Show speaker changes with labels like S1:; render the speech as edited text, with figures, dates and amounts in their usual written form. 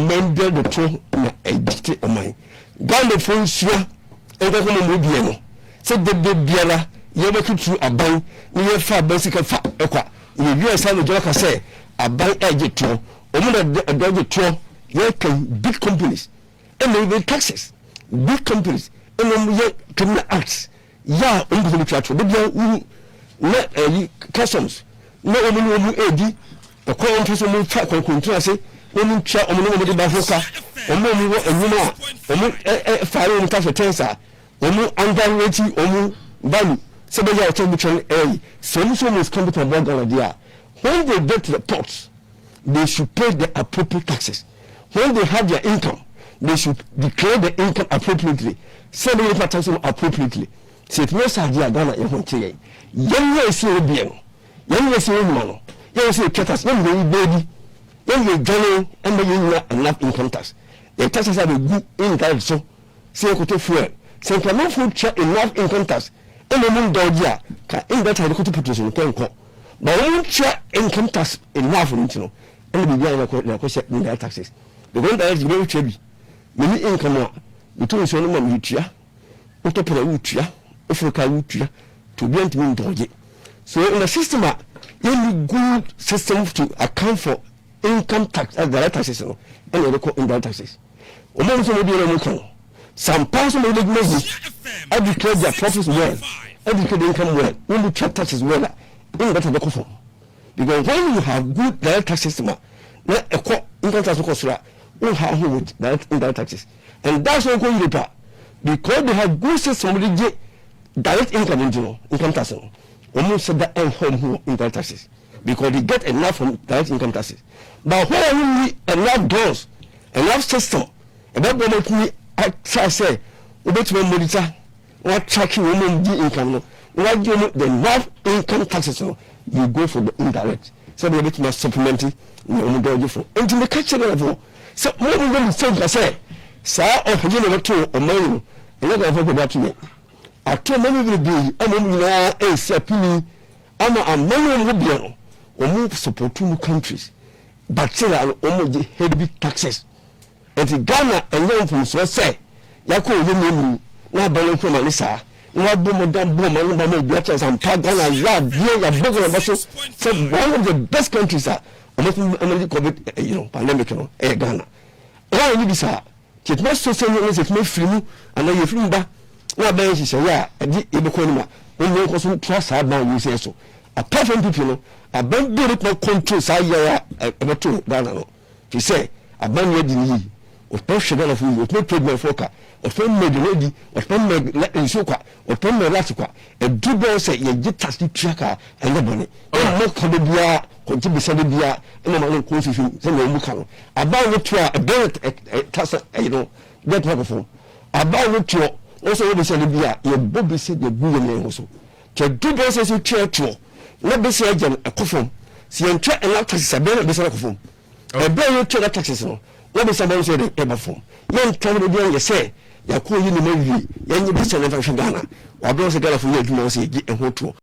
S1: Ɔman biara de toɔ na ɛgyete ɔman. Ghanafoɔ nsua nkɔkɔ ma mu deɛ no sɛ dede biara yɛbɛtutu aban na yɛfa aban sika fa ɛkwa. Yɛwie ansa na gyina ka sɛ aban ɛgye toɔ. Wɔn na ɛdɔ gye toɔ. Yɛka big companies ɛna even taxes, big companies ɛna wɔn yɛ criminal acts yɛ a wɔn pɛ sɛ wɔn tua toɔ. Debia wuhu na ɛyi customs na wɔn ne wɔn ɛredi ɛkwan wɔn pɛ sɛ wɔn fa kɔnkɔntun ase wɔn ntua wɔn ne wɔn de ba ho ka. Wɔn a wɔn wɔ enyim a wɔn ɛ ɛ faare wɔn tax returns a wɔn underrate wɔn value sɛ bɛyɛ a wɔtɔ bi twɛn ɛyɛ sɛ wɔn nso wɔn sika bi tɔn bɔ Ghana deɛ a, when they get to the ports, they should pay the appropriate taxes. When they have their income, they should declare the income appropriately sɛ bɛyɛ nipa tax wɔn appropriately. Sɛ yɛtumi sɛ adeɛ a Ghana yɛ ho nkyɛn yɛn yɛ esi wɔ bea no, yɛn yɛ esi wɔ nyuma no, yɛn sɛ yɛtwa tax, yɛn yɛ beebi, yɛn yɛ dwane ɛma yɛn nyina enough income tax. Yɛn taxes a bɛgu indirect so sɛ yɛkɔtɔ fuel, sɛ nkramanfoɔ twa enough income tax ɛna ɔmo ndɔɔgye a ka indirect tax yɛde kɔtɔ petrol so no kɛnkɔ, but wɔn tua income tax enough no nti no ɛna biribi a yɛkɔ yɛkɔ hyɛ indirect taxes, because indirect bi bɛtwa bi mɛ income a metu nsuo no ma mi tua, wotɔ pɛrɛ wotua, woforo kaa wotua to obi ntumi ndɔɔgye. So in the system a yɛnni good system to account for income tax as direct taxes no, ɛna yɛde kɔ indirect taxes. Wɔn a nso wɔn bi yɛn wɔn ka no sampa nso wɔn adwuma yi adeclare their profits well, adeclare the income well, wɔn mu twa taxes well a, indirect tax bɛkɔ fam, because when you have good direct tax system a na ɛkɔ income tax kɔ soro a, wɔn ha ho with direct indirect taxes. And that's why kɔ Europe a, because they have good system de gye direct income nti no, income tax no, wɔn nso da ɛnha wɔn ho indirect taxes, because they get enough from direct income taxes. But when you need enough doors, enough system ɛbɛbɔ wɔn akyi atra sɛ wobɛtumi monitor na watrack wɔn mu di income no na wagye wɔn the enough income taxes no, you go for the indirect sɛ ɛbɛyɛ bɛtumi supplement na wɔn dɔɔgye fo. Nti meka kyerɛ wɔn sɛ mo mo bɛ mistake ka sɛ saa ɔhɛgye na wɔto ɔman yi no, ɛnyɛ Ghana fo bɛ ato yɛn ato ɔman bi bebree ama wɔn nyinaa ɛresi apini ama aman wɔn ho bea no, wɔn support mu countries, but sɛ no wɔn gye heavy taxes. Nti Ghana ɛnyɛ mfomsoɔ sɛ yakɔ oyɛ mu na aban no nkɔma ne saa na wabɔ mo dan bɔ ɔman no ba ma obi akyerɛ sɛ ampa Ghana yɛ adeɛ, yɛabɔ Ghana ba so sɛ one of the best countries a ɔmo ɛmɛ COVID pandemic no ɛyɛ Ghana. Ɛyɛ a bi saa kyɛtuma so sɛ nyɛ sɛ tuma firi mu anaa yɛ firi mu ba na abɛyɛ nhyehyɛeɛ a ɛde yɛbɛkɔ anim a wɔn nyɛ nkɔ so toa saa ban yi sɛ so. Apart from NPP no, aban bi a wɔbɛtuma control saa yɛ a ɛbɛto Ghana no fi sɛ aban yɛ di ne yie, ɔtuma hwɛ Ghana fo yie, ɔtuma pɛ adwumayɛfoɔ ka, ɔtuma mma aduane di, ɔtuma mma nsuo kwa, ɔtuma mma light kwa. Ɛdu bɛn sɛ yɛgye tax tua ka, ɛnyɛ bɔne. Ɛmmɔ ka de biara kɔgye bisa de biara ɛna ɔma no nkɔ nsusu sɛnea ɔmu ka no. Aban no tua ɛbɛn tax ɛyi no deɛ tena kɔ fam. Aban no tuɔ wɔn sɛ wɔbɛsia de bi a yɛbɔ bɛsia de gu yɛn ho so kyɛ du bɛn sɛ tua toɔ na bɛsia agya no ɛkɔ fam. Sɛ yɛntua ɛna taxes a, bɛn na bɛsia no kɔ fam. Ɛbɛn yɛ tua na taxes no na bɛsia bɔ no sɛ yɛde ɛba fam. Yɛntɔn no baabi a yɛ sɛ yɛakɔ yi ne ma wie, yɛnyɛ bɛsia no mfa hwɛ Ghana wabɛn sɛ Ghana fo yɛ adwuma wɔ sɛ yɛgye ɛho toɔ.